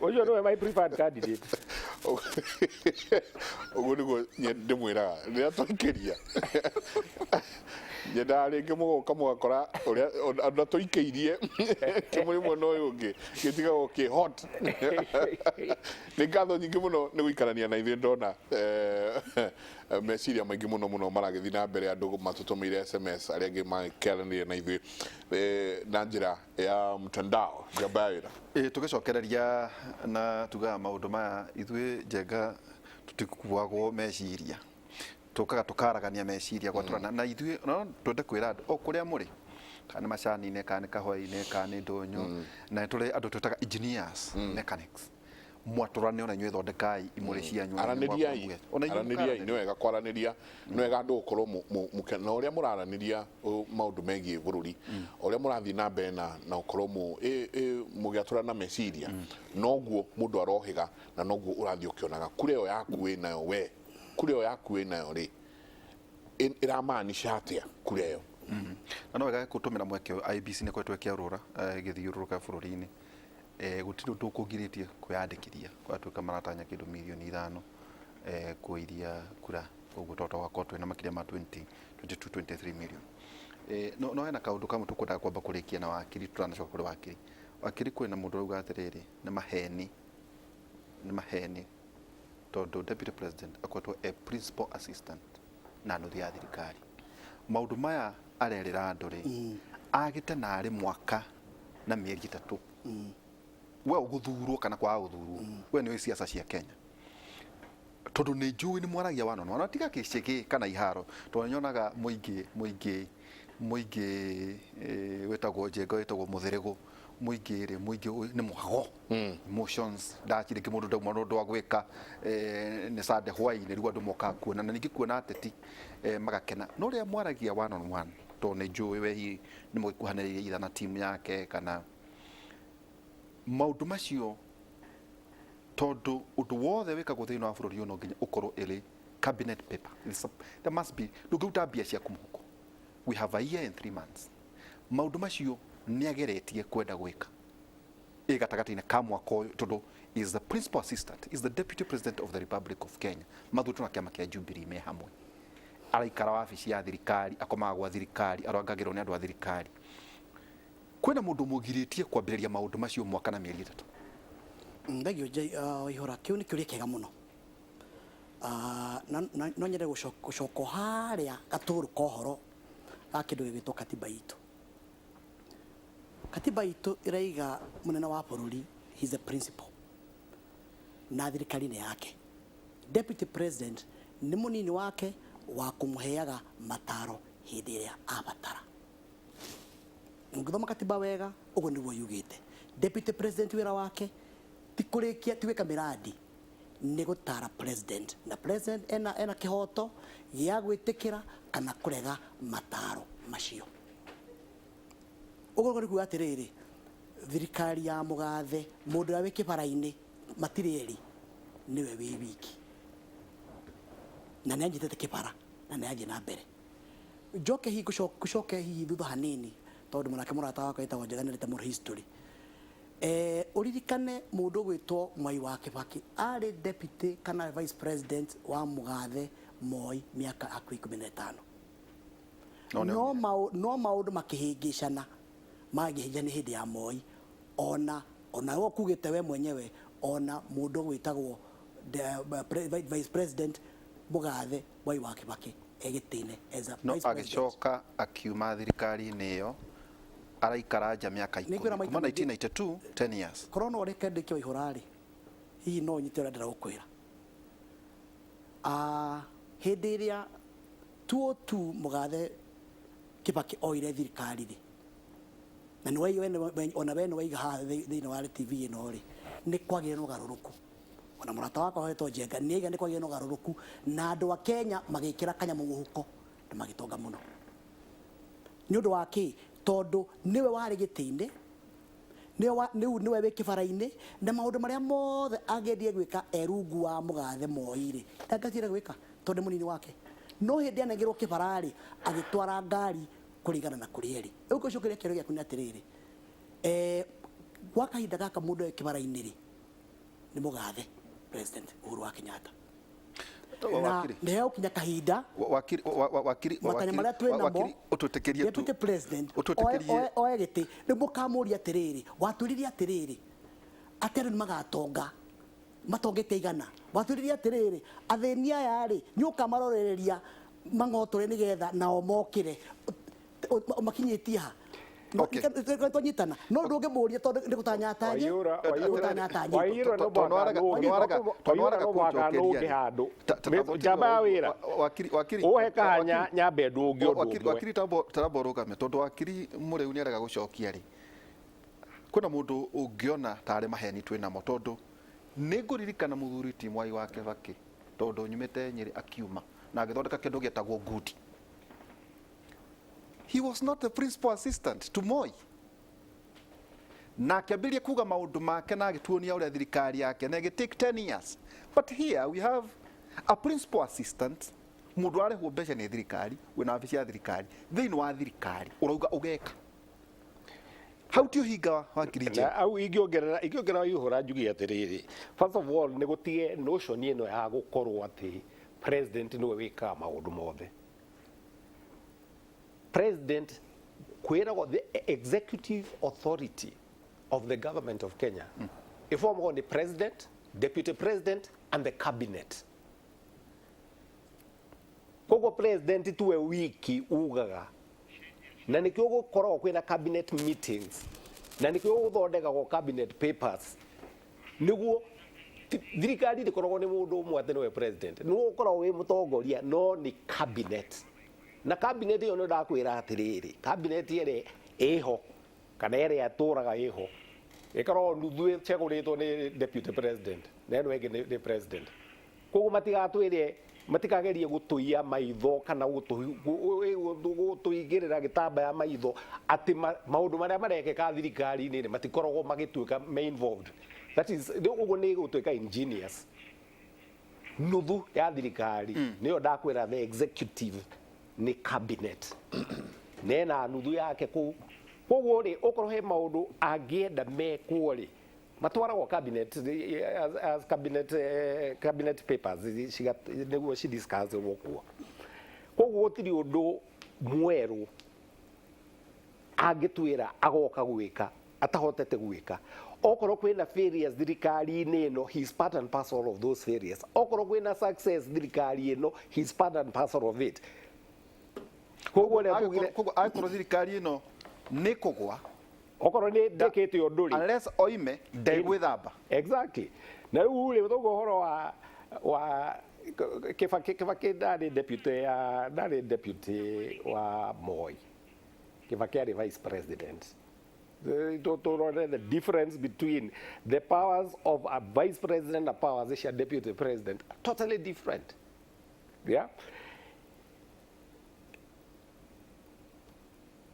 Ũcio nĩwe my preferred candidate. Ũguo nĩguo ndĩmwĩraga rĩrĩa twaikĩria, nyendaga rĩngĩ mũgoka mũgakora ũrĩa andũ tũikĩirie kĩmwe mwena ũyũ ũngĩ gĩtigagwo kĩ hot. Nĩ ngatho nyingĩ mũno nĩ gũikarania na ithuĩ. Ndona meciria maingĩ mũno mũno maragĩthiĩ na mbere, andũ matũtũmĩire SMS, arĩa angĩ makĩaranĩria na ithuĩ na njĩra ya mtandao. Njamba ya wĩra. Ĩ tũgĩcokereria na tugaga maũndũ maya, ithuĩ Njenga tũtikuagwo meciria, tũkaga tũkaragania meciria gwatũrana na ithuĩ. No twende kwĩra andũ o kũrĩa mũrĩ, kana nĩ macani-inĩ, kana nĩ kahũa-inĩ, kana nĩ ndũnyũ, na nĩ tũrĩ andũ twĩtaga engineers, mechanics, mwatũrane ona inyuĩ thondekai imũrĩ cianyu, ona inyuĩ aranĩriai. Mwakorwo ona inyuĩ aranĩriai nĩ mũkaranĩria. Wega kwaranĩria, nĩ wega andũ gũkorwo na ũrĩa mũraranĩria maũndũ megiĩ bũrũri, o ũrĩa mũrathiĩ na mbere na gũkorwo mũgĩatũrana meciria, noguo mũndũ arohĩga na noguo ũrathiĩ ũkĩonaga kura ĩyo yaku wĩnayo, we kura ĩyo yaku wĩnayo rĩ, ĩramaanisha atĩa kura ĩyo? Na no wega gũtũmĩra mweke ũyũ, IEBC nĩ ĩkoretwo ĩkĩarũra, ĩgĩthiũrũrũka bũrũri-inĩ. Gũtirĩ ũndũ ũkũgirĩtie kwĩyandĩkithia, gwatuĩka maratanya kĩndũ mirioni 5 kũiria kura, koguo twahota gũgakorwo twĩna makĩria ma 20, 22, 23 million. No hena kaũndũ kamwe tũkwendaga kwamba kũrĩkia na wakiri tũtanacoka kũrĩ wakiri. Wakiri, kwĩna mũndũ ũrauga atĩrĩrĩ, nĩ maheni, nĩ maheni, tondũ deputy president akoretwo e principal assistant na nuthu ya thirikari. Maũndũ maya arerĩra andũ rĩ, agĩte narĩ mwaka na mĩeri 3 we ũgũthurwo kana kwaga gũthurwo. We nĩ ũĩ siasa cia Kenya, tondũ nĩ njũĩ nĩ mwaragia one on one, tiga gĩcĩgĩ kana iharo, tondũ nyonaga mũingĩ wĩtagwo Njenga, wĩtagwo mũthĩrĩgũ, mũingĩ rĩ, mũingĩ ũyũ nĩ mwago emotions ndaci, rĩngĩ mũndũ ndauma na ũndũ wa gwĩka, nĩ Sunday hwaĩ-inĩ, rĩu andũ mokaga kuona na ningĩ kuona ateti, magakena. No rĩrĩa mwaragia one on one, tondũ nĩ njũĩ we hihi nĩ mũgĩkuhanĩrĩirie either na timu yake kana maũndũ macio, tondũ ũndũ wothe wĩkagwo thĩinĩ wa bũrũri ũyũ no nginya ũkorwo ĩrĩ cabinet paper. There must be, ndũngĩruta mbia ciaku mũhuko. We have a year and 3 months. Maũndũ macio nĩ ageretie kwenda gwĩka ĩ gatagatĩ-inĩ ka mwaka ũyũ, tondũ is the principal assistant, is the deputy president of the Republic of Kenya, mathutwo na kĩama kĩa Jubilee me hamwe, araikara wabici ya thirikari, akomaga gwa thirikari, arangagĩrwo nĩ andũ a thirikari. Kwĩna mũndũ mũgirĩtie kwambĩrĩria maũndũ macio mwaka na mĩeri 3? Thengio, Waihũra. Kĩu nĩ kĩũria kĩega mũno. Na no nyende gũcoka o harĩa gatũrũ ka ũhoro ga kĩndũ gĩgwĩtwo katiba itũ. Katiba itũ ĩraiga mũnene wa bũrũri, he is the principal, na thirikari nĩ yake. Deputy president nĩ mũnini wake wa kũmũheaga mataro hĩndĩ ĩrĩa abatara. Ũngĩthoma katiba wega, ũguo nĩguo yugĩte. Deputy president wĩra wake ti kũrĩkia, ti gwĩka mĩrandi, nĩ gũtara president, na president ena kĩhoto gĩa gwĩtĩkĩra kana kũrega mataro macio. Ũguo nĩ kuga atĩrĩrĩ, thirikari ya mũgathe, mũndũ ũrĩa wĩ kĩbara-inĩ matirĩ erĩ, nĩwe wĩ wiki, na nĩ anyitĩte kĩbara na nĩ athiĩ na mbere. Njoke hihi gũcoke hihi thutha hanini, tondũ mũnake mũrata wakwa wĩtagwo Njega nĩarĩte mũno history. Ũririkane mũndũ ũgwĩtwo Mwai wa Kĩbakĩ arĩ deputy kana vice president wa mũgathe Moi mĩaka hakuhĩ 15. No nĩ No maũndũ makĩhĩngĩcana, mangĩhĩngĩcana hĩndĩ ya Moi, ona we ũkugĩte we mwenyewe, ona mũndũ ũgwĩtagwo vice president mũgathe Mwai wa Kĩbakĩ egĩtĩ-inĩ as a no vice president. Agĩcoka akiuma thirikari-inĩ ĩyo, araikara nja mĩaka Nĩ ngwĩra 10 maita kuma maingĩ. 1992, 10 years. Korwo no ũreke ndĩke, Waihũra rĩ, hihi no ũnyite ũrĩa ndĩrenda gũkwĩra. Hĩndĩ ĩrĩa 2002 mũgathe Kĩbakĩ oire thirikari rĩ, na nĩ ona we nĩ waiga haha thĩinĩ wa TV ĩno rĩ, nĩ kwagĩire na ũgarũrũku. Ona mũrata wakwa wetwo Njenga nĩ aiga nĩ kwagĩire na ũgarũrũku, na andũ a Kenya magĩkĩra kanyamũ mũhuko na magĩtonga mũno. Nĩ ũndũ wa kĩ? Tondũ nĩwe warĩ gĩtĩ-inĩ, rĩu nĩwe wĩ kĩbara-inĩ, na maũndũ marĩa mothe angĩendire gwĩka e rungu wa mũgathe Moi rĩ, ndangĩahotire gwĩka tondũ nĩ mũnini wake. No hĩndĩ anengerwo kĩbara rĩ, agĩtwara ngari kũringana na kũrĩa ĩrĩ. Rĩu ngũcokeria kĩũria gĩaku nĩ atĩrĩrĩ, gwa kahinda gaka mũndũ e kĩbara-inĩ rĩ, Nĩ mũgathe President Uhuru wa Kenyatta na nĩ hegũkinya kahinda. Wakiri, wakiri, Matanya marĩa twĩ namo, wakiri, ũtwĩtĩkĩrie tu. Deputy President ũtwĩtĩkĩrie. Oe gĩtĩ rĩu mũkamũria atĩrĩrĩ, watwĩrire atĩrĩrĩ atĩ andũ nĩ magatonga matongete igana, watwĩrire atĩrĩrĩ athĩni aya rĩ nĩ ũkamarorereria mang'otore nĩgetha nao mokĩre. Makinyĩtie ha? Twanyitana no ndũngĩmũria tondũ nĩ gũtanyatanye. Waiyũra- Waiyũra- Gũtanyatanye. Waiyũra no mũhaka nũngĩ- mũhaka nũngĩ handũ. Njamba ya wĩra. Wakiri, wakiri, Ũhe kahanya nyambe ndũngĩ ũndũ wakiri, ũmwe. Wakiri, taramba ũrũgame tondũ wakiri mũrĩu nĩ arega gũcokia rĩ, kwĩna mũndũ ũngĩona tarĩ maheni twĩ namo, tondũ nĩ ngũririkana mũthuri ti Mwai wa Kĩbakĩ, tondũ nyumĩte Nyĩrĩ, akiuma na agĩthondeka kĩndũ gĩetagwo ngundi. He was not the principal assistant to Moi, na akĩambĩrĩria kuga maũndũ make na agĩtuonia ũrĩa thirikari yake na ĩgĩ take 10 years. But here we have a principal assistant, mũndũ ararĩhwo mbeca nĩ thirikari, wĩna wabici ya thirikari thĩinĩ wa thirikari, ũrauga ũgeka hau ti ũhinga, wakiri Na Njenga. au ingĩongerera Waihũra njuge atĩrĩrĩ, first of all, nĩ gũtige notion ĩno ya gũkorwo atĩ president nĩwe wĩkaga maũndũ mothe. President kwĩragwo the executive authority of the government of Kenya ĩbomagwo nĩ president, deputy president and the cabinet. Koguo president tuwe wiki ugaga, na nikio gukoragwo kwina cabinet meetings, na nikio guthondekagwo cabinet papers, niguo thirikari ndĩkoragwo nĩ mũndũ ũmwe atĩ nĩwe president, nĩwe ũkoragwo wĩ mũtongoria, no nĩ cabinet. Na cabinet ĩyo nĩ ndakwĩra atĩrĩrĩ, cabinet ĩrĩa ĩho kana ĩrĩa ĩtũraga ĩho ĩkoragwo nuthu ĩcagũrĩtwo nĩ deputy president na ĩno ĩngĩ nĩ president. Koguo matigatwĩre, matikagerie gũtũiya maitho kana gũtũigĩrĩra gĩtambaya maitho atĩ maũndũ marĩa marekĩka thirikari-inĩ rĩ matikoragwo magĩtuĩka me involved. That is ũguo nĩ gũtuĩka ingenious. Nuthu ya thirikari nĩyo ndakwĩra the executive nĩ cabinet nena nuthu yake kũu. Koguo rĩ, okorwo he maũndũ angĩenda mekwo rĩ, matwaragwo cabinet as cabinet papers nĩguo cidiscusswo kuo. Koguo gũtirĩ ũndũ mwerũ angĩtwĩra agoka gwĩka atahotete gwĩka. Okorwo kwĩna failures thirikari-inĩ ĩno, he is part and parcel of those failures. Okorwo kwĩna success thirikari ĩno, he is part and parcel of it. Koguo ũrĩa tugire Koguo angĩkorwo thirikari ĩno nĩ kũgwa, okorwo nĩ ndĩkĩte ũndũ rĩ, unless oime ndegwĩthamba. Exactly. Na rĩu rĩ, thoguo ũhoro wa Kibaki, Kibaki ndarĩ deputy ya ndarĩ deputy wa Moi. Kibaki arĩ vice president. To the difference between the powers of a vice president and powers cia deputy president are totally different, yeah.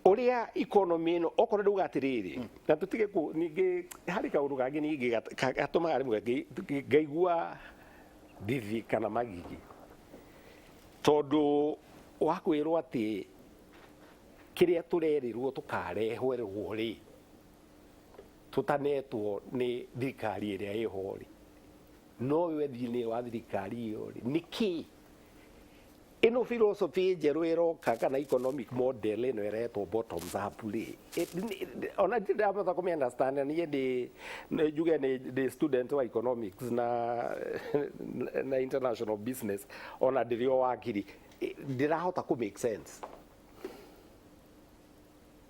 Ũrĩa economy ĩno okorwo ndauga atĩrĩrĩ, na tũtige kũ ningĩ harĩ kaũndũ kangĩ ningĩ gatũmaga rĩmwe ngaigua thithi kana magigi, tondũ wa kwĩrwo atĩ kĩrĩa tũrerĩrwo tũkarehwerwo rĩ tũtanetwo nĩ thirikari ĩrĩa ĩho rĩ, no we thĩinĩ wa thirikari ĩyo rĩ, nĩkĩ ĩno philosophy njerũ ĩroka kana economic model ĩno ĩretwo bottoms up rĩ, ona ndirĩ ndahota kũmĩ understand. Niĩ ndĩ njuge nĩ ndĩ student wa economics na international business, ona ndĩrĩ o wakiri, ndĩrahota kũ make sense.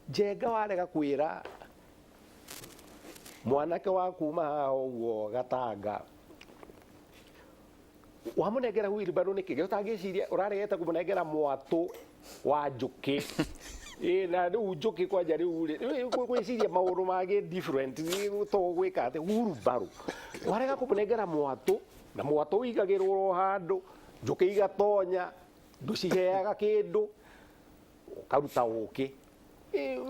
Njenga warega kwĩra mwanake wa kuma haha ũguo Gatanga wamũnengera wheelbarrow nĩkĩ ũtangĩciria ũraregete kũmũnengera mwatũ wa njũkĩ? Ĩ na rĩu njũkĩ kwanja rĩu rĩ gwĩciria maũndũ mangĩ different to gwĩka atĩ wheelbarrow warega kũmũnengera mwatũ, na mwatũ ũigagĩrwo o handũ njũkĩ igatonya, ndũciheaga kĩndũ, ũkaruta ũkĩ.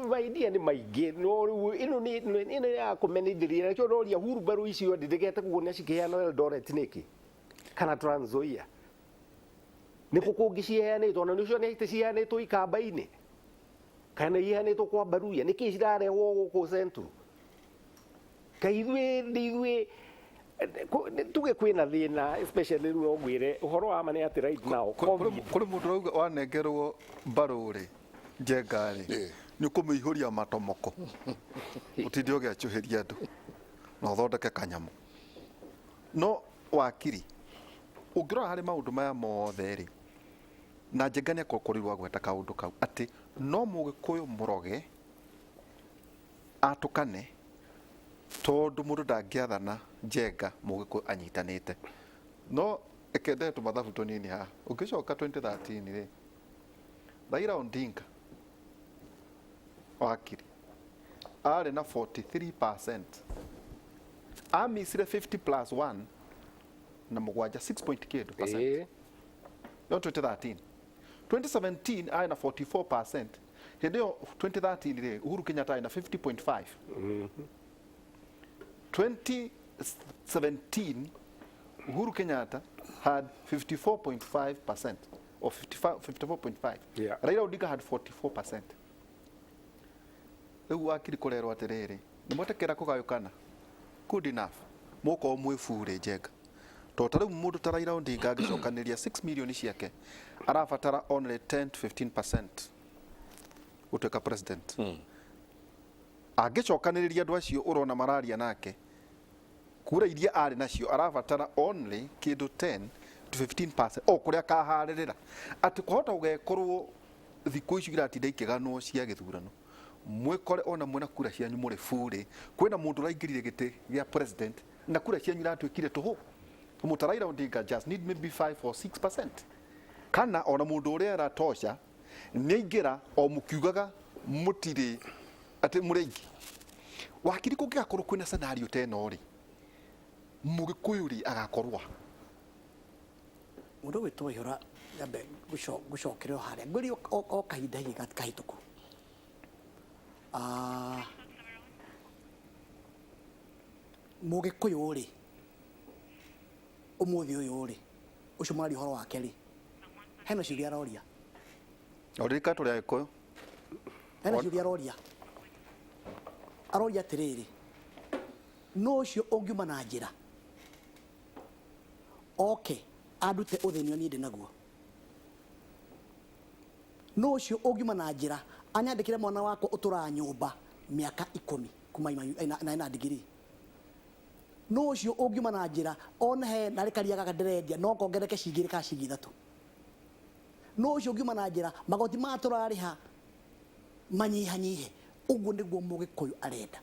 Maidia nĩ maingĩ, no rĩu ĩno nĩ ĩno ya kũmenithĩria nakĩo noria wheelbarrow icio ndĩregete kuona cikĩheanwo Eldoret nĩkĩ kana Trans Nzoia, nĩ kũ kũngĩ ciheanĩtwo? Na nĩcio nĩ ciheanĩtwo ikamba-inĩ kana iheanĩtwo kwa Baruya, nĩkĩ cirarehwo gũkũ Central? Kaĩ ithuĩ nĩ ithuĩ Tuge kwĩna thĩna, especially rĩu no ngwĩre ũhoro wa ma nĩ atĩ right now COVID. Kũrĩ mũndũ ũrauga wanengerwo mbarũ rĩ, Njenga rĩ, nĩ ũkũmĩihũria matomoko, ũtinde ũgĩacũhĩria andũ na ũthondeke kanyamũ. No wakiri, ũngĩrora harĩ maũndũ maya mothe rĩ, na Njenga nĩ akorirwo agweta kaũndũ kau atĩ no Mũgĩkũyũ mũroge atũkane, tondũ mũndũ ndangĩathana Njenga Mũgĩkũyũ anyitanĩte. No ĩkendee tũmathabu tũnini haha. Ũngĩcoka 2013 rĩ, Raila Odinga wakiri arĩ na 43%, amisire 50 plus 1 na mũgwanja 6 point kĩndũ percent. No 2013, 2017 arĩ na 44%. Hĩndĩ ĩyo 2013 rĩ, Uhuru Kenyatta arĩ na 50.5. 2017 Uhuru Kenyatta had 54.5% or 55, 54.5. Raila Odinga had 44%. Rĩu wakiri, kũrerwo atĩrĩrĩ, nĩ mwetekera kũgayũkana, good enough, mũkorwo mwĩ burĩ Njenga, tondũ ta rĩu mũndũ ta Raila Odinga angĩcokanĩria 6 million ciake, arabatara only 10 to 15% gũtuĩka president. Angĩcokanĩrĩria andũ acio ũrona mararia nake, kura iria arĩ nacio, arabatara only kĩndũ 10 to 15% o kũrĩa akaharĩrĩra atĩ kwahota gũgekorwo thikũ icio iratinda ikĩganwo cia gĩthurano, mwĩkore ona mwĩna kura cianyu mũrĩ burĩ, kwĩna mũndũ ũraingĩrire gĩtĩ gĩa president na kura cianyu iratuĩkire tũhũ. Mũta Raila Odinga just need maybe 5 or 6%, kana ona mũndũ ũrĩa aratosha nĩ aingĩra o mũkiugaga mũtirĩ atĩ mũrĩ aingĩ. Wakiri, kũngĩgakorwo kwĩna scenario ta ĩno rĩ, Mũgĩkũyũ rĩ agakorwo Mũndũ gwĩtwo Ihũra, nyambe ngũcokere o harĩa ngwĩrie o kahinda hihi kahĩtũku. Ah, Mũgĩkũyũ rĩ, ũmũthĩ ũyũ rĩ, ũcio mwaria ũhoro wake rĩ, hena ciũria aroria. Ũririkana tũrĩ Agĩkũyũ. Hena ciũria aroria. Aroria atĩrĩrĩ, no ũcio ũngiuma na njĩra oke andute ũthĩni niĩ ndĩ naguo, no ũcio ũngiuma na njĩra anyandĩkĩre mwana wakwa ũtũraga nyũmba mĩaka 10 kuma na ena degree, no ũcio ũngiuma na njĩra one he narĩ karia gaka ndĩrendia no kongereke ciringi 2 kana ciringi 3, no ũcio ũngiuma na njĩra magoti maya tũrarĩha manyihanyihe. Ũguo nĩguo Mũgĩkũyũ arenda,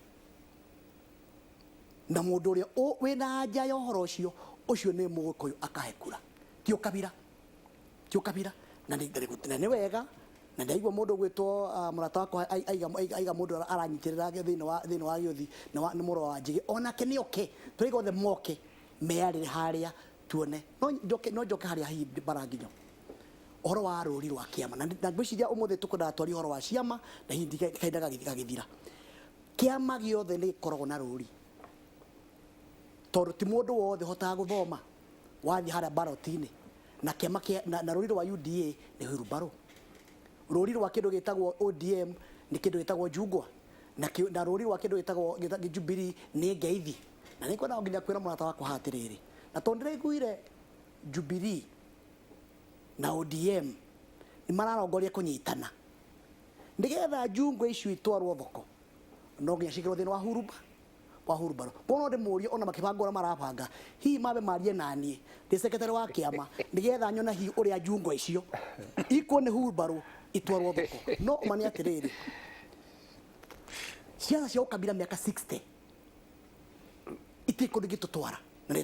na mũndũ ũrĩa wĩna anja ya ũhoro ũcio, ũcio nĩ Mũgĩkũyũ akahe kura, ti ũkabira, ti ũkabira. Na nĩ wega na ndaigua mũndũ gwĩtwo mũrata wakwa aiga mũndũ aranyitĩrĩra thĩinĩ wa gĩũthi nĩ mũrũ wa Njĩgĩ, onake nĩ oke, tũraiga othe moke meyarĩre harĩa tuone. No njoke harĩa hihi bara nginyo ũhoro wa rũri rwa kĩama, na ngwĩciria ũmũthĩ tũkwendaga twarie ũhoro wa ciama na hihi kahinda gagĩthira. Kĩama gĩothe nĩ gĩkoragwo na rũri, tondũ ti mũndũ wothe ũhotaga gũthoma wathiĩ harĩa ballot-inĩ na kĩama kĩa na rũri rwa UDA nĩ wheelbarrow, rũri rwa kĩndũ gĩtagwo ODM nĩ kĩndũ gĩtagwo njungwa, na rũri rwa kĩndũ gĩtagwo Jubilee nĩ ngeithi. Na nĩ ngwenda nginya kwĩra mũrata wakwa haha atĩrĩrĩ, na tondũ ndĩraiguire Jubilee na ODM nĩ mararongoria kũnyitana nĩgetha njungwa icio itwarwo thoko, no nginya ciĩkĩrwo thĩinĩ wa huruba wa hurubaro. Koguo no ndĩmũrie, ona makĩbanga ũrĩa marabanga, hihi mambe marie naniĩ ndĩ secretary wa kĩama, nĩgetha nyone hihi ũrĩa njungwa icio ikuo nĩ hurubaro itwarwo thoko. No ma nĩ atĩrĩrĩ, ciaca cia ũkabira mĩaka 60 itirĩ kũndũ ingĩtũtwara, na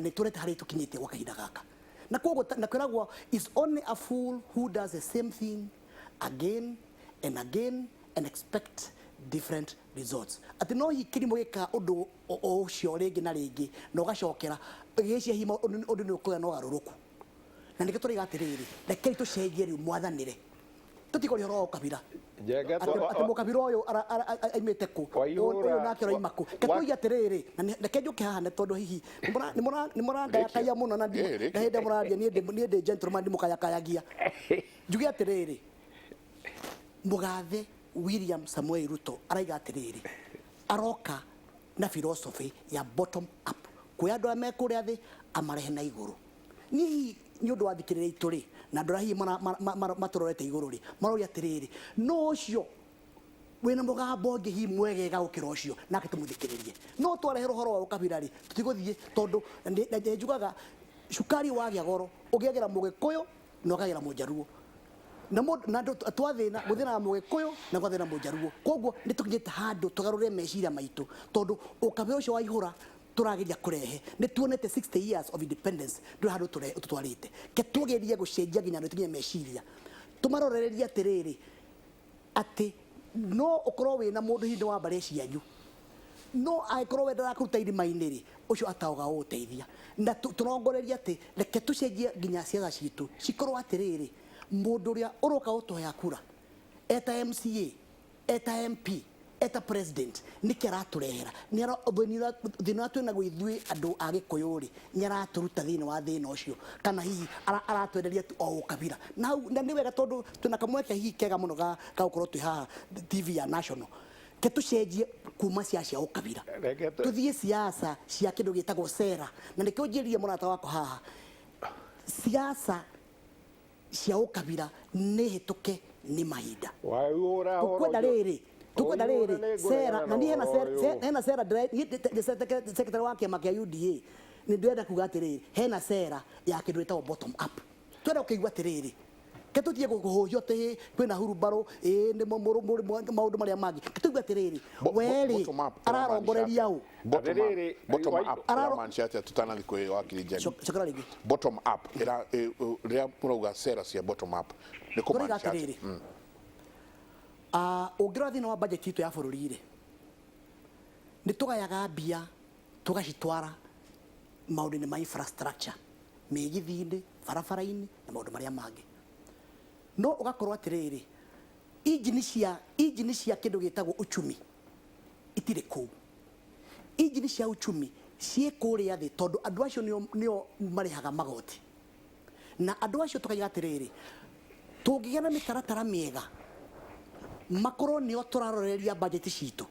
nĩ tũrete harĩa tũkinyĩte gwa kahinda gaka. Na koguo na kwĩragwo is only a fool who does the same thing again and again and expect different results, atĩ no hihi kĩrimũ gĩkaga ũndũ o ũcio rĩngĩ na rĩngĩ na ũgacokera gĩgĩcia hihi ũndũ nĩ ũkũgĩa na ũgarũrũku. Na nĩkĩo tũraiga atĩrĩrĩ, rekei tũcenjie rĩu mwathanĩre, tũtikũria ũhoro wa ũkabira. Njenga. Atĩ mũkabira ũyũ aimĩte kũ, Waihũra- ũyũ nake ũraima kũ. Reke tuige atĩrĩrĩ, na reke njũke haha, nĩ tondũ hihi nĩ mũrangayakaya mũno na Rĩkia. na hĩndĩ ĩrĩa mũraria niĩ ndĩ gentleman, ndimũkayakayagia. Njuge atĩrĩrĩ, mũgathe William Samoei Ruto araiga atĩrĩrĩ, aroka na philosophy ya bottom up. Kuoya andũ arĩa me kũrĩa thĩ amarehe na igũrũ. Niĩ hihi nĩ ũndũ wa thikĩrĩria itũ rĩ, na andũ arĩa hihi matũrorete igũrũ rĩ, maroria atĩrĩrĩ, no ũcio wĩna mũgambo ũngĩ hihi mwegega gũkĩra ũcio, nake tũmũthikĩrĩrie. No twareherwo ũhoro wa ũkabira rĩ, tũtigũthiĩ, tondũ nĩ njugaga cukari wagĩa goro ũgĩagĩra mũgĩkũyũ na ũkagĩra mũnjaruo. Na mũndũ na andũ twathĩna gũthĩna mũgĩkũyũ na gwathĩna mũnjaruo. Koguo nĩ tũkinyĩte handũ tũgarũre meciria maitũ, tondũ ũkabira ũcio waihũra tũrageria kũrehe. Nĩ tuonete 60 years of independence ndũrĩ handũ tũtwarĩte. Ke tugerie gũcenjia nginya andũ tũkinye meciria, tũmarorererie atĩrĩrĩ, atĩ no ũkorwo wĩna mũndũ hihi nĩ wa mbarĩ cianyu, no angĩkorwo we ndarakũruta irima-inĩ rĩ, ũcio ataoga gũgũteithia. Na tũrongorerie atĩ reke tũcenjie nginya ciaca citũ cikorwo atĩrĩrĩ, mũndũ ũrĩa ũroka gũtũhea kura eta MCA, eta MP, eta president, nĩkĩ aratũrehera? Thĩna ũrĩa twĩnaguo ithuĩ andũ a Gĩkũyũ rĩ, nĩ aratũruta thĩinĩ wa thĩna ũcio, kana hihi aratwenderia tu o ũkabira. Na hau, na nĩ wega tondũ twĩna kamweke hihi kega mũno ga gũkorwo twĩ haha TV ya National. Ke tũcenjie kuma ciaca cia ũkabira, tũthiĩ siasa cia kĩndũ gĩtagwo sera. Na nĩkĩo njĩrire mũrata wakwa haha, siasa cia ũkabira nĩ hĩtũke nĩ mahinda. Waihũra Tukwenda rĩrĩ, tukwenda rĩrĩ sera, na niĩ hena sera, hena sera secretary wa kĩama kĩa UDA, nĩ ndĩrenda kuga atĩrĩrĩ, hena sera ya kĩndũ gĩtagwo bottom up. Twenda gũkĩigua atĩrĩrĩ, ke tũtige kũhũhio atĩ kwĩna hurumbarũ, ĩĩ nĩ maũndũ marĩa mangĩ. Ke tũigue atĩrĩrĩ, we rĩ ararongoreria ũ? Bottom up ĩramaanisha atĩa tũtanathiĩ kwĩ wakiri Njeri? Cokera rĩngĩ. Bottom up rĩrĩa mũrauga sera cia bottom up nĩ Tũrauga kũmaanisha atĩa? Atĩrĩrĩ, ũngĩrora thĩinĩ wa budget itũ ya bũrũri rĩ, nĩ tũgayaga mbia tũgacitwara maũndũ-inĩ ma infrastructure, mĩgithi-inĩ, barabara-inĩ na maũndũ marĩa mangĩ. No ũgakorwo atĩrĩrĩ, injini cia kĩndũ gĩtagwo uchumi itirĩ kũu. Injini cia uchumi ciĩ kũrĩa thĩ, tondũ andũ acio nĩo marĩhaga magoti. Na andũ acio tũkaiga atĩrĩrĩ, tũngĩgĩa na mĩtaratara mĩega, makorwo nĩo tũraroreria budget citũ,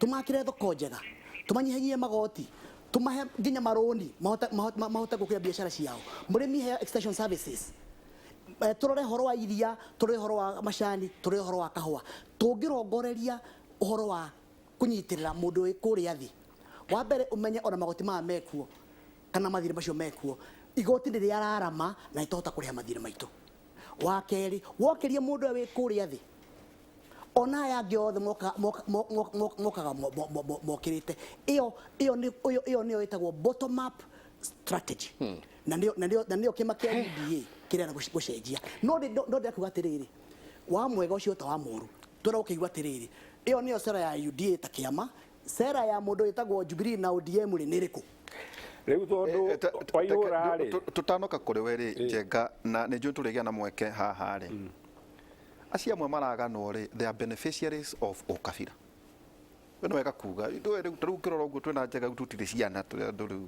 tũmakĩre thoko njega, tũmanyihanyihie magoti, tũmahe nginya marũni mahote gũkũria biacara ciao, mũrĩmi heo extension services, tũrore ũhoro wa iria, tũrore ũhoro wa macani, tũrore ũhoro wa kahũa. Tũngĩrongoreria ũhoro wa kũnyitĩrĩra mũndũ wĩ kũrĩa thĩ, wa mbere ũmenye ona magoti maya mekuo kana mathirĩ macio mekuo, igoti nĩ rĩararama na nĩtũhota kũrĩha mathirĩ maitũ. Wa kerĩ, wokĩria mũndũ ũrĩa wĩ kũrĩa thĩ, ona aya angĩ othe mokaga mokĩrĩte. Ĩyo nĩyo ĩtagwo bottom up strategy. Na nĩyo kĩama kĩa UDA kĩrenda gũcenjia. No ndĩrakuga atĩrĩrĩ, wa mwega ũcio ta wa mũru, twenda gũkĩigua atĩrĩrĩ, ĩyo nĩyo sera ya UDA ta kĩama. Sera ya mũndũ wĩtagwo Jubilee na ODM rĩ, nĩ ĩrĩkũ? Rĩu tondũ waihũra rĩ, Tũtanoka kũrĩ we rĩ, Njenga, na nĩ njũĩ tũrĩgĩa na mweke haha rĩ, acio amwe maraganwo rĩ, they are beneficiaries of ũkabira. We nĩ wega kuga rĩu rĩu ũkĩrora ũguo twĩna Njenga, rĩu tũtirĩ ciana, tũrĩ andũ rĩu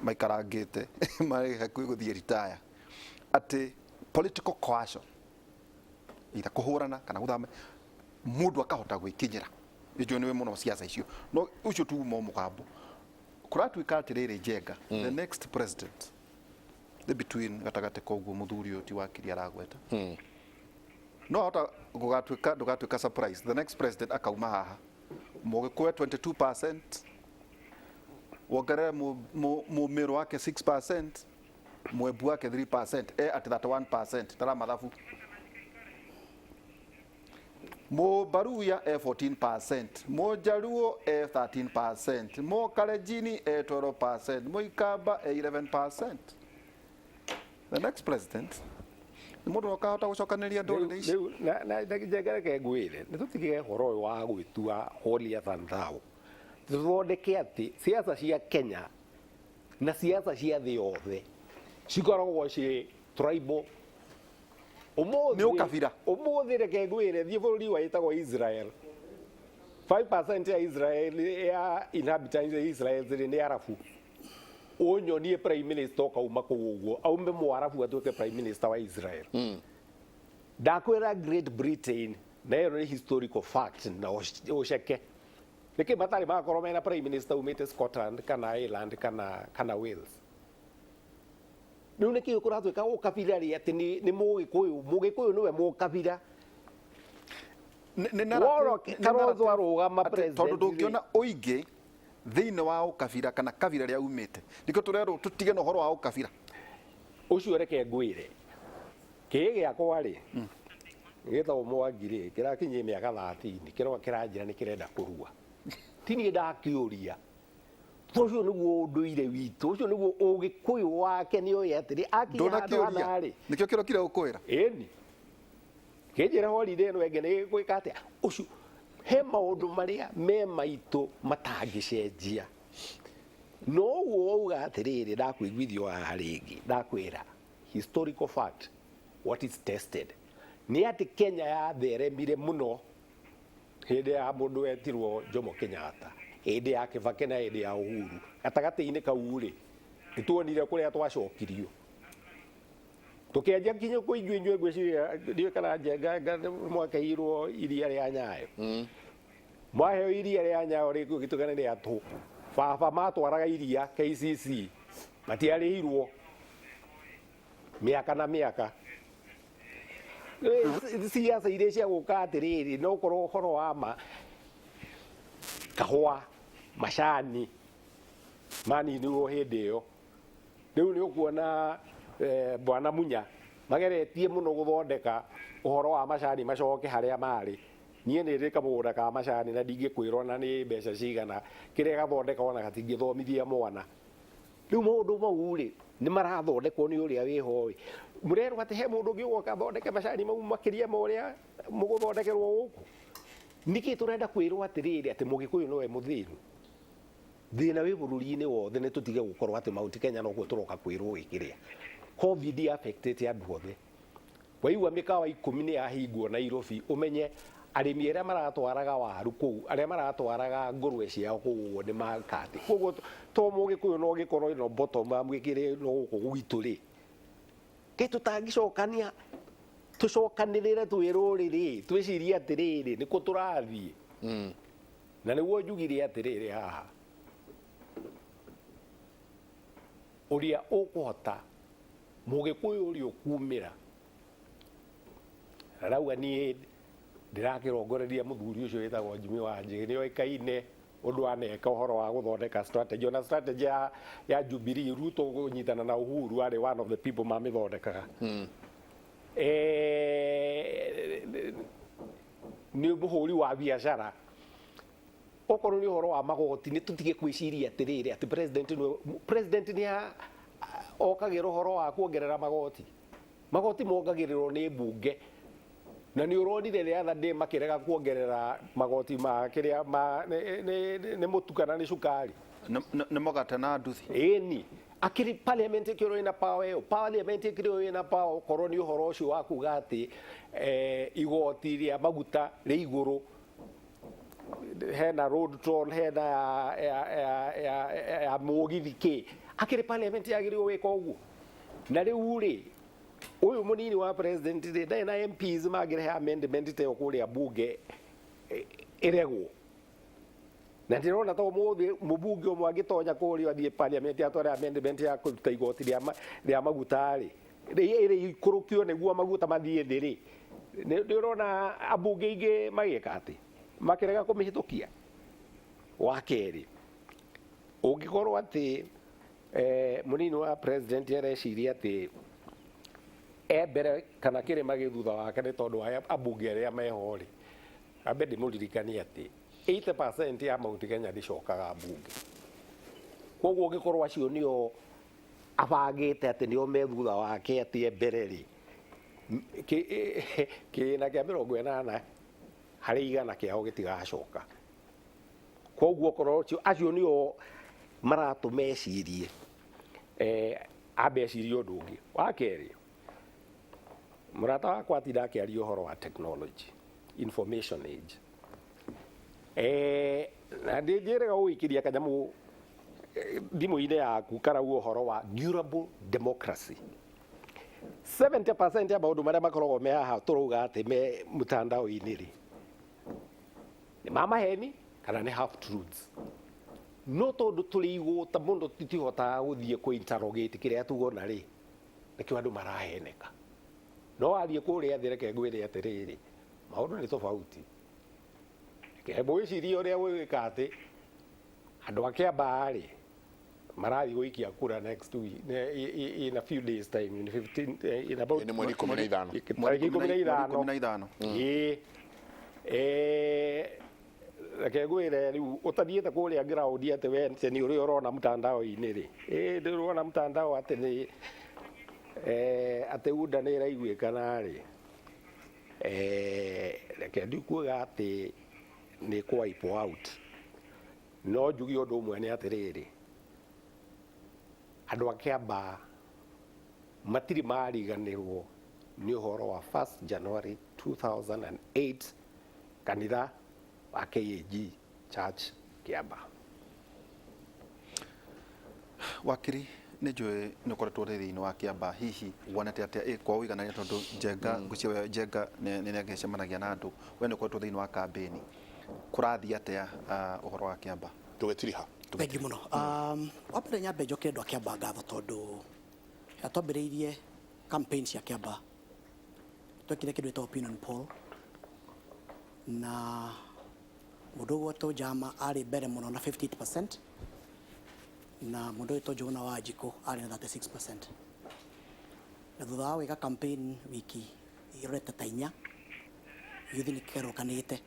maikarangĩte marĩ hakuhĩ gũthiĩ retire, atĩ political coercion, either kũhũrana kana gũthama, mũndũ akahota gwĩkinyĩra. Nĩ nĩwe mũno ciaca icio, no ũcio tuma o mũgambo kũratuĩka atĩrĩrĩ, Njenga, the next president the between gatagatĩ koguo mũthuri ũyũ ti wakiri aragweta, no hota gũgatuĩka, ndũgatuĩka surprise, the next president akauma haha mũgĩkũyũ 22%, wongerere mũmĩrũ wake 6%, mwembu wake 3%, e at 31%, tara mathabu. Mũbaruya e 14%, Mũjaruo e 13%, Mũkalenjini e 12%, Mũikamba e 11%. The next president nĩ mũndũ ũkahota gũcokanĩria ndũrĩrĩ ici. Rĩu na Njenga, reke ngwĩre, nĩ tũtigĩre ũhoro ũyũ wa gwĩtua holier than thou. Tũthondeke atĩ siasa cia Kenya na siasa cia thĩ yothe cikoragwo ciĩ tribal. Ũmũthĩ Nĩ ũkabira. Ũmũthĩ reke ngwĩre, thiĩ bũrũri wa ĩtagwo Israel, 5% ya Israel, ya inhabitants ya Israel rĩ, nĩ Arabu. Ũnyonie prime minister ũkauma kũu ũguo, aume Mwarabu atuĩke prime minister wa Israel. Ndakwĩra Great Britain, na ĩyo nĩ historical fact na ũceke. Nĩkĩ matarĩ makorwo mena prime minister umĩte Scotland kana Ireland kana Wales? Rĩu nĩkĩ kũratuĩka ũkabira rĩ atĩ nĩ mũgĩkũyũ, mũgĩkũyũ nĩwe mũkabira? Nĩ Woro nĩ Kalonzo narrative arũgama atĩ president tondũ rĩ. ndũngĩona ũingĩ thĩinĩ wa ũkabira kana kabira rĩa umĩte, nĩkĩo tũrerwo tũtige na ũhoro wa ũkabira. Ũcio reke ngwĩre, kĩĩ gĩakwa rĩ gĩtagwo Mwangi rĩ, kĩrakinyia mĩaka 30, kĩroka kĩranjĩra nĩ kĩrenda kũrua. Ti niĩ ndakĩũria, ũcio nĩguo ũndũire witũ, ũcio nĩguo ũgĩkũyũ wake. Nĩ oĩ atĩrĩ, akinya handũ Ndũnakĩũria hana rĩ, nĩkĩo kĩrokire gũkwĩra. Ĩni kĩnjĩra holiday ĩno ĩngĩ nĩ gwĩka atĩa. Ũcio he maũndũ marĩa me maitũ matangĩcenjia. No ũguo wauga atĩrĩrĩ, ndakũiguithio haha rĩngĩ, ndakwĩra historical fact, what is tested, nĩ atĩ Kenya yatheremire mũno hĩndĩ ya mũndũ wetirwo Jomo Kenyatta, hĩndĩ ya Kibaki na hĩndĩ ya Uhuru. Gatagatĩ-inĩ kau rĩ, nĩtuonire kũrĩa twacokirio, tukianjia kinya kũigua inyuĩ ngwĩciria ndiũĩ kana Njenga mwakeirwo iria rĩa Nyayo. Mwaheo iria rĩa Nyayo rĩgĩtuĩka nĩ rĩa tũ baba matwaraga iria KCC, matiarĩhirwo mĩaka na mĩaka. Ciaca iria cia gũka atĩrĩrĩ, no ũkorwo ũhoro wa ma kahũa macani maninirwo hĩndĩ ĩyo. Rĩu nĩ ũkuona bwana Munya mageretie mũno gũthondeka ũhoro wa macani macoke harĩa marĩ. Niĩ nĩ ndĩ kamũgũnda ka macani na ndingĩkwĩrwo na nĩ mbeca cigana kĩrĩa gathondeka, ona gatingĩthomithia mwana. Rĩu maũndũ mau rĩ, nĩ marathondekwo nĩ ũrĩa wĩho ĩ. Mũrerwo atĩ he mũndũ ũngĩ ũgoka athondeke macani mau makĩria ma ũrĩa mũgũthondekerwo gũkũ. Nĩkĩ tũrenda kwĩrwo atĩrĩrĩ atĩ mũgĩkũyũ nowe mũthĩni? Thĩna wĩ bũrũri-inĩ wothe. Nĩ tũtige gũkorwo atĩ Mount Kenya nokuo tũroka kwĩrwo gĩkĩrĩa. Covid affectĩte andũ othe. Waigua mĩkawa 10 nĩ yahingwo Nairobi, ũmenye arĩmi arĩa maratwaraga waru kũu, arĩa maratwaraga ngũrwe ciao kũu ũguo nĩ makati. Koguo to mũgĩkũyũ no gĩkorwo ĩno bottom amwĩkĩre no gũkũ gwitũ rĩ, ke tũtangĩcokania tũcokanĩrĩre twĩ rũrĩrĩ, twĩcirie atĩrĩrĩ, nĩkũ tũrathiĩ? Na nĩguo njugire atĩrĩrĩ haha, ũrĩa ũkũhota mũgĩkũyũ ũrĩa ũkumĩra rauga niĩ ndĩrakĩrongoreria mũthuri ũcio wĩtagwo Jimmy Wanjigi, nĩ oĩkaine ũndũ aneka ũhoro wa gũthondeka strategy, ona strategy ya Jubilee, Ruto kũnyitana na Uhuru, arĩ one of the people mamĩthondekaga. Nĩ mũhũri wa biacara. Okorwo nĩ ũhoro wa magoti, nĩ tũtige kwĩciria atĩrĩrĩ atĩ president nĩwe president nĩ okagĩra ũhoro wa kuongerera magoti. Magoti mongagĩrĩrwo nĩ mbunge, na nĩ ũronire the other day makĩrega kuongerera magoti ma kĩrĩa ma nĩ mũtu kana nĩ cukari. Nĩ mũgate na nduthi. Ĩni akĩrĩ parliament ĩkĩrwo ĩna power ĩyo, parliament ĩkĩrwo ĩna power. Okorwo nĩ ũhoro ũcio wa kuga atĩ igoti rĩa maguta rĩ igũrũ, hena road toll, hena ya mũgithi, kĩ akĩrĩ parliament yagĩrĩirwo gwĩka ũguo. Na rĩu rĩ, ũyũ mũnini wa president rĩ, ndarĩ na MPs mangĩrehe amendment ta ĩyo kũrĩa bunge ĩregwo. Na ndĩrona ta ũmũthĩ mũbunge ũmwe angĩtonya kũrĩa athiĩ parliament atware amendment ya kũruta igoti rĩa maguta rĩ, ĩrĩ ikũrũkio nĩguo maguta mathiĩ thĩ rĩ, nĩ ũrona ambunge aingĩ magĩka atĩ makĩrega kũmĩhĩtũkia. Wa kerĩ, ũngĩkorwo atĩ mũnini wa president areciria atĩ e mbere kana kĩrĩma gĩ thutha wake nĩ tondũ wa ambunge arĩa meho rĩ, ambe ndĩmũririkanie atĩ 80% ya Mount Kenya ndĩcokaga mbunge. Koguo ũngĩkorwo acio nĩo abangĩte atĩ nĩo me thutha wake atĩ e mbere rĩ, kĩgĩna kĩa 80% kĩao gĩtigacoka. Koguo okorwo acio nĩo maratũma ecirie, ambe ecirie ũndũ ũngĩ. Wa kerĩ, mũrata wakwa atinda akĩaria ũhoro wa technology, information age, na ndĩrega gũgĩikĩria kanyamũ thimũ-inĩ yaku karauga ũhoro wa durable democracy. 70% ya maũndũ marĩa makoragwo me haha tũrauga atĩ me mtandao-inĩ rĩ, nĩ ma maheni. Kana nĩ half truths. No tondũ tũrĩ igũta mũno, tutihotaga gũthiĩ kũ interrogate kĩrĩa tuona rĩ, nĩkĩo andũ maraheneka. No wathiĩ kũrĩa thĩ, reke ngwĩre atĩrĩrĩ, maũndũ nĩ tofauti. Reke mwĩcirie ũrĩa gwĩka atĩ andũ a Kĩambaa rĩ marathiĩ gũikia kura next week, in a few days time, in 15, in about Nĩ mweri 15. Tarĩki 15. 15. Ĩĩ. Reke ngwĩre, rĩu ũtathiĩte kũrĩa ground atĩ we nĩ ũrĩa ũrona mtandao-inĩ rĩ, ĩ ndĩrona mtandao atĩ nĩ atĩ UDA nĩ ĩraiguĩkana rĩ, reke ndikuga atĩ nĩ kũ wipe out, no njuge ũndũ ũmwe nĩ atĩrĩrĩ, andũ a Kĩambaa matirĩ mariganĩrwo nĩ ũhoro wa 1st January 2008, kanitha wa KAG Church Kĩambaa. Wakiri, nĩ njũĩ nĩ ũkoretwo ũrĩ thĩinĩ wa Kĩambaa, hihi wonete atĩa kwa ũiganania? Tondũ Njenga, ngwĩciria we Njenga nĩ agĩcemanagia na andũ, we nĩ ũkoretwo thĩinĩ wa kambĩni, kũrathiĩ atĩa ũhoro wa Kĩambaa? Tũgĩtiriha. Thengiũ mũno. Wa mbere nyambe njoke andũ a Kĩambaa ngatho, tondũ rĩrĩa twambĩrĩirie campaign cia Kĩambaa twekire kĩndũ gĩtagwo opinion poll, na mũndũ ũgwetwo Njama arĩ mbere mũno na 58%, na mũndũ ũgwĩtwo Njũgũna wa Njikũ arĩ na 36%. Na thutha wa gwĩka campaign wiki irorete ta 4, gĩthiĩ nĩ kĩgarũrũkanĩte,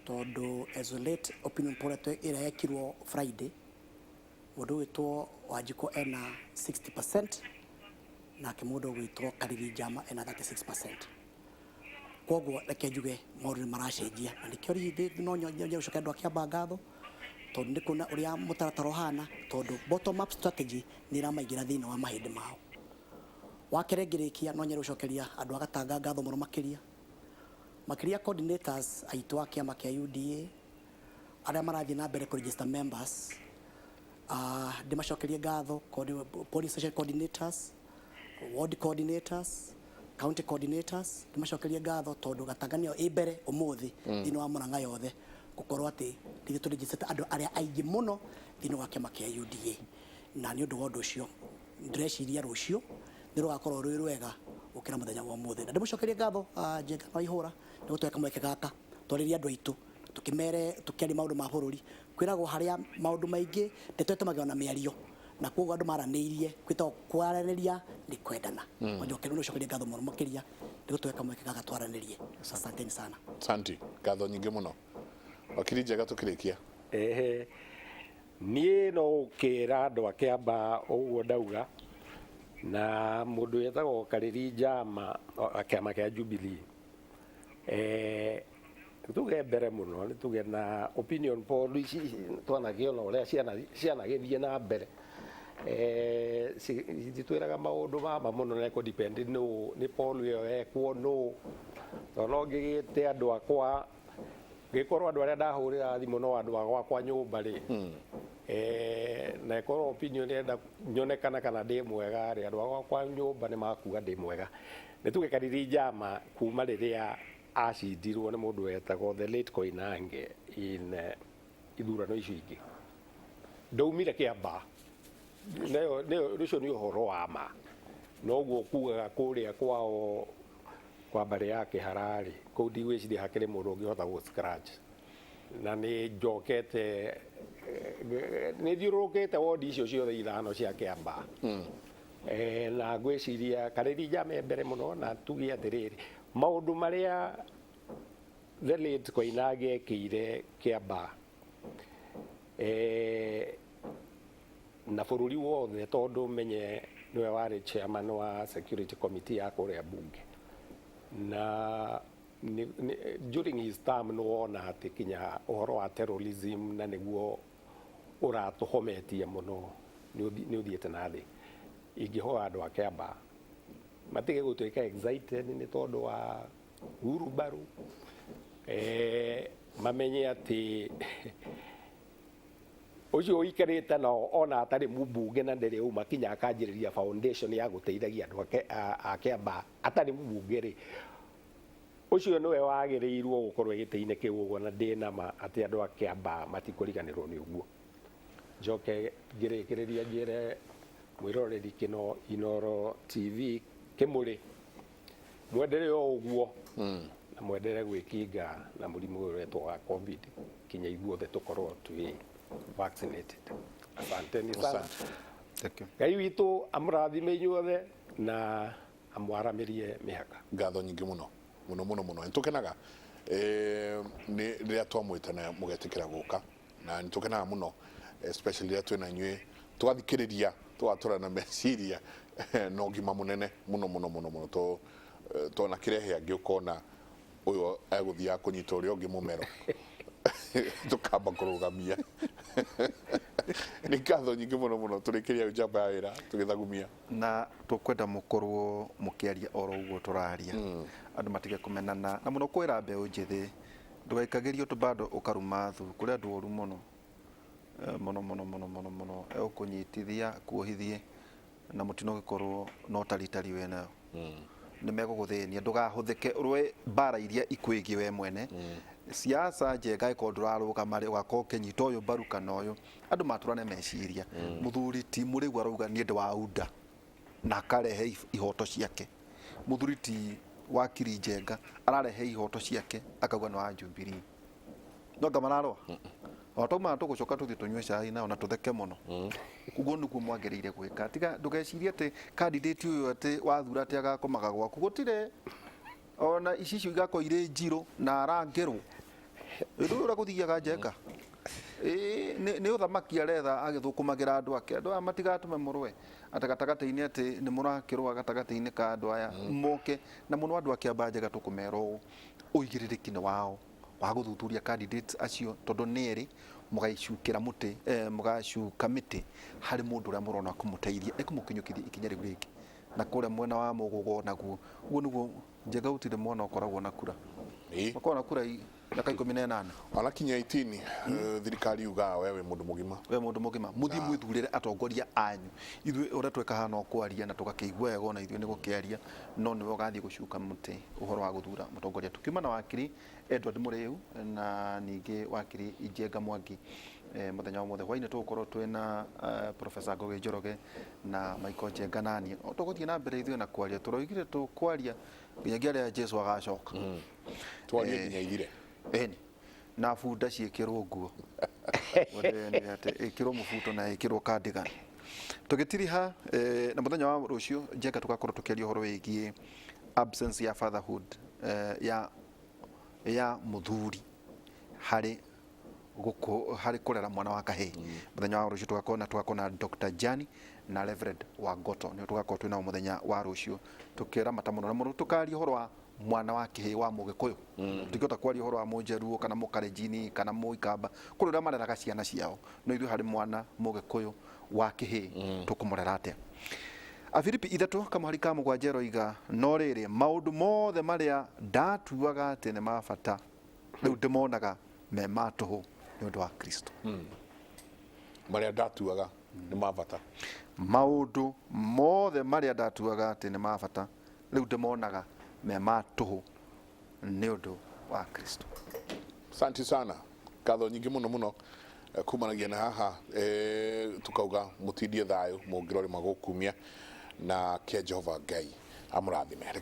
tondũ as of late opinion poll ĩrĩa yekirwo Friday, mũndũ ũgwĩtwo Wanjikũ ena 60%, nake mũndũ ũgwĩtwo Kariri Njama ena 36%. Koguo reke njuge maũndũ nĩ maracenjia, na nĩkĩo rĩngĩ no nyende gũcokia andũ a Kĩambaa ngatho, tondũ nĩ kuona ũrĩa mũtaratara ũhana, tondũ bottom up strategy nĩ ĩramaingĩra thĩinĩ wa mahĩndĩ mao. Wa kerĩ, ngĩrĩkia, no nyende gũcokeria andũ a Gatanga ngatho mũno, makĩria makĩria coordinators aitũ a kĩama kĩa UDA arĩa marathiĩ na mbere kũ register members. Ndĩmacokerie ngatho, police station coordinators, ward coordinators, county coordinators, ndĩmacokerie ngatho tondũ Gatanga nĩyo ĩ mbere ũmũthĩ thĩinĩ wa Murang'a yothe gũkorwo atĩ nithuĩ tũregisterĩte andũ arĩa aingĩ mũno thĩinĩ wa kĩama kĩa UDA. Na nĩ ũndũ wa ũndũ ũcio ndĩreciria rũciũ nĩ rũgakorwo rwĩ rwega gũkĩra mũthenya wa ũmũthĩ. Na ndĩmũcokerie ngatho, Njenga wa Ihũra, nĩ gũtũhe kamweke gaka twarĩrie andũ aitũ, tũkĩmere tũkĩaria maũndũ ma bũrũri. Kwĩragwo harĩa maũndũ maingĩ ndeto ĩtũmagĩrwo na mĩario, na koguo andũ maranĩirie, kwĩtagwo kwaranĩria nĩ kwendana. Njokeria nĩ ngatho mũno makĩria nĩ gũtũhe kamweke gaka twaranĩrie. Asanteni sana. Santi, ngatho nyingĩ mũno, wakiri Njega. Tũkĩrĩkia. Ehe, niĩ no ũkĩra andũ a Kĩambaa ũguo ndauga na mũndũ wĩtagwo Karĩri Njama wa kĩama kĩa Jubilee, tuge mbere mũno nĩ tuge na opinion poll ici twanakĩona ũrĩa ciana cianagĩthiĩ na mbere, citwĩraga maũndũ mama mũno, na ĩkũ depend nũ nĩ poll ĩyo yekwo nũ, tondũ no ngĩgĩte andũ akwa, ngĩkorwo andũ arĩa ndahũrĩra thimũ no andũ a gwakwa nyũmba rĩ, na ĩkorwo opinion ĩrenda nyonekana kana ndĩ mwega rĩ, andũ a gwakwa nyũmba nĩ makuga ndĩ mwega. Nĩ tuge Kariri Njama kuma rĩrĩa acindirwo nĩ mũndũ wetagwo the late Koinange in ithurano icio ingĩ, ndaumire Kĩambaa. Nayo nayo ũcio nĩ ũhoro wa ma. Noguo kugaga kũrĩa kwao kwa mbarĩ ya Kĩhara rĩ, kũu ndigwĩciria hakĩrĩ mũndũ ũngĩhota gũ scratch. Na nĩ njokete, nĩ thiũrũrũkĩte wodi icio ciothe ithano cia Kĩambaa. Na ngwĩciria Karĩri Njama e mbere mũno. Na tuge atĩrĩrĩ, maũndũ marĩa the late Koinange ekĩire Kĩambaa na bũrũri wothe, tondũ menye nĩwe warĩ chairman wa security committee ya kũrĩa bunge, na during his term nĩ wona atĩ kinya ũhoro wa terrorism, na nĩguo ũratũhometie mũno, nĩ ũthiĩte na thĩ. Ingĩhoya andũ a Kĩambaa matige gũtuĩka excited nĩ tondũ wa wheelbarrow, mamenye atĩ ũcio ũikarĩte nao ona atarĩ mũmbunge na ndĩrĩ uma kinya akanjĩrĩria foundation ya gũteithagia andũ a Kĩambaa atarĩ mũmbunge rĩ. Ũcio nĩwe wagĩrĩirwo gũkorwo gĩtĩ-inĩ kĩu ũguo, na ndĩ nama atĩ andũ a Kĩambaa matikũriganĩrwo nĩ ũguo. Njoke ngĩrĩkĩrĩria njĩre mwĩroreri kĩno Inoro TV kĩmũrĩ mwendere o ũguo na mwendere gwĩkinga na mũrimũ ũyũ ũretwo wa COVID kinya ithuothe tũkorwo twĩ vaccinated. Asanteni sana. Asante. Thank you. Ngai witũ amũrathime inyuothe na amwaramĩrie mĩhaka. Ngatho nyingĩ mũno mũno mũno mũno. Nĩ tũkenaga nĩ rĩrĩa twamwĩta na mũgetĩkĩra gũka, na nĩ tũkenaga mũno especially rĩrĩa twĩna inyuĩ tũgathikĩrĩria, tũgatũra na meciria na ũgima mũnene mũno mũno mũno mũno to tona kĩrehe angĩ ũkona ũyũ egũthiaga kũnyita ũrĩa ũngĩ mũmero, tũkamba kũrũgamia. Nĩ ngatho nyingĩ mũno mũno. Tũrĩkĩria njamba ya wĩra tũgĩthagumia. Na tũkwenda mũkorwo mũkĩaria oro ũguo tũraria, andũ matige kũmenana, na mũno kwĩra mbeũ njĩthĩ ndũgaikagĩrio tũ bado ũkaruma thu. Kũrĩ andũ oru mũno. Mũno mũno mũno mũno mũno, egũkũnyitithia kuohithie na mũtino ũgĩkorwo no taritari wĩnayo nĩ megũgũthĩnia. Ndũgahũthĩke ũrũe mbara iria ikwĩgiĩ we mwene. Siasa njega ĩkorwo ndũrarũgama rĩ, ũgakorwo ũkĩnyita ũyũ mbaru kana ũyũ, andũ matũrane meciria. Mũthuri ti mũrĩu arauga niĩ ndĩ wa UNDA na akarehe ihoto ciake. Mũthuri ti wakiri Njenga ararehe ihoto ciake, akauga nĩ wa Jubilee. No anga mararũa o tauma, tũgũcoka tũthiĩ tũnyue cai nao na tũtheke mũno. Ũguo nĩguo mwagĩrĩire gwĩka. Tiga ndũgecirie atĩ candidate ũyũ atĩ wathura atĩ agakomaga gwaku, gũtirĩ. Ona ici icio igakorwo irĩ njirũ na arangĩrwo rĩu ũrĩa gũthiaga Njenga. Ĩĩ, nĩ ũthamaki aretha agĩthũkũmagĩra andũ ake. Andũ aya matigatũme mũrũe atĩ gatagatĩ-inĩ, atĩ nĩ mũrakĩrũa gatagatĩ-inĩ ka andũ aya moke na mũno. Andũ a Kĩambaa Njega, tũkũmera ũũ, ũigĩrĩrĩki nĩ wao wa gũthuthuria candidates acio, tondũ nĩ erĩ mũgaicukĩra mũtĩ, mũgacuka mĩtĩ harĩ mũndũ ũrĩa mũrona kũmũteithia ĩkũmũkinyũkithia ikinya rĩu rĩngĩ na kũrĩa mwena wa mũgũgo naguo. Ũguo nĩguo Njenga, gũtirĩ mwana ũkoragwo na kura. Makoragwo na kura mĩaka 18. Ona kinya 18, thirikari yugaga we wĩ mũndũ mũgima. We mũndũ mũgima, mũthiĩ mwĩthurĩre atongoria anyu. Ithuĩ ũrĩa tweka haha no kwaria na tũgakĩigua wega ona ithuĩ nĩ gũkĩaria, no nĩwe ũgathiĩ gũcuka mũtĩ ũhoro wa gũthura mũtongoria. Tukiuma na wakiri Edward Mũrĩu na ningĩ wakiri Njenga Mwangi. Mũthenya wa mũthĩ hwainĩ tũgũkorwo twĩna Professor Ngũgĩ Njoroge na Michael Njenga naniĩ o tũgũthiĩ na mbere ithuĩ na kwaria. Tũroigire tũkwaria nginyagia rĩrĩa Jesu agacoka. Twarie nginya ithire. Ĩni na bunda ciĩkĩrwo nguo. Ũndĩrĩnire atĩ ĩkĩrwo mũbuto na ĩkĩrwo cardigan. Tũgĩtiriha na mũthenya wa rũciũ Njenga, tũgakorwo tũkĩaria ũhoro wĩgiĩ absence ya fatherhood, ya mũthuri harĩ gũkũ harĩ kũrera mwana wa kahĩĩ. Mũthenya wa rũciũ tũgakorwo na Dr. Jani na Reverend Wangoto, nĩo tũgakorwo twĩ nao mũthenya wa rũciũ tũkĩramata mũno na mũno, tũkaria ũhoro wa mwana wa kĩhĩĩ wa mũgĩkũyũ. Tũtingĩhota kwaria ũhoro wa mũnjaruo kana mũkarenjini kana mũikamba, kũrĩ ũrĩa mareraga ciana ciao, no ithuĩ harĩ mwana mũgĩkũyũ wa kĩhĩĩ tũkũmũrera atĩa? Afilipi 3 kamũhari ka 7 ĩroiga, no rĩrĩ, maũndũ mothe marĩa ndatuaga atĩ nĩ ma bata, rĩu ndĩmonaga me ma tũhũ nĩ ũndũ wa Kristo. Marĩa ndatuaga nĩ ma bata. Maũndũ mothe marĩa ndatuaga atĩ nĩ ma bata, rĩu ndĩmonaga me ma tũhũ nĩ ũndũ wa Kristo. Asante sana, ngatho nyingĩ mũno mũno. Kumanagia na haha, tukauga mũtindie thayũ mũngĩrorĩma gũkumia na kĩa Jehova Ngai amũrathime. Reke.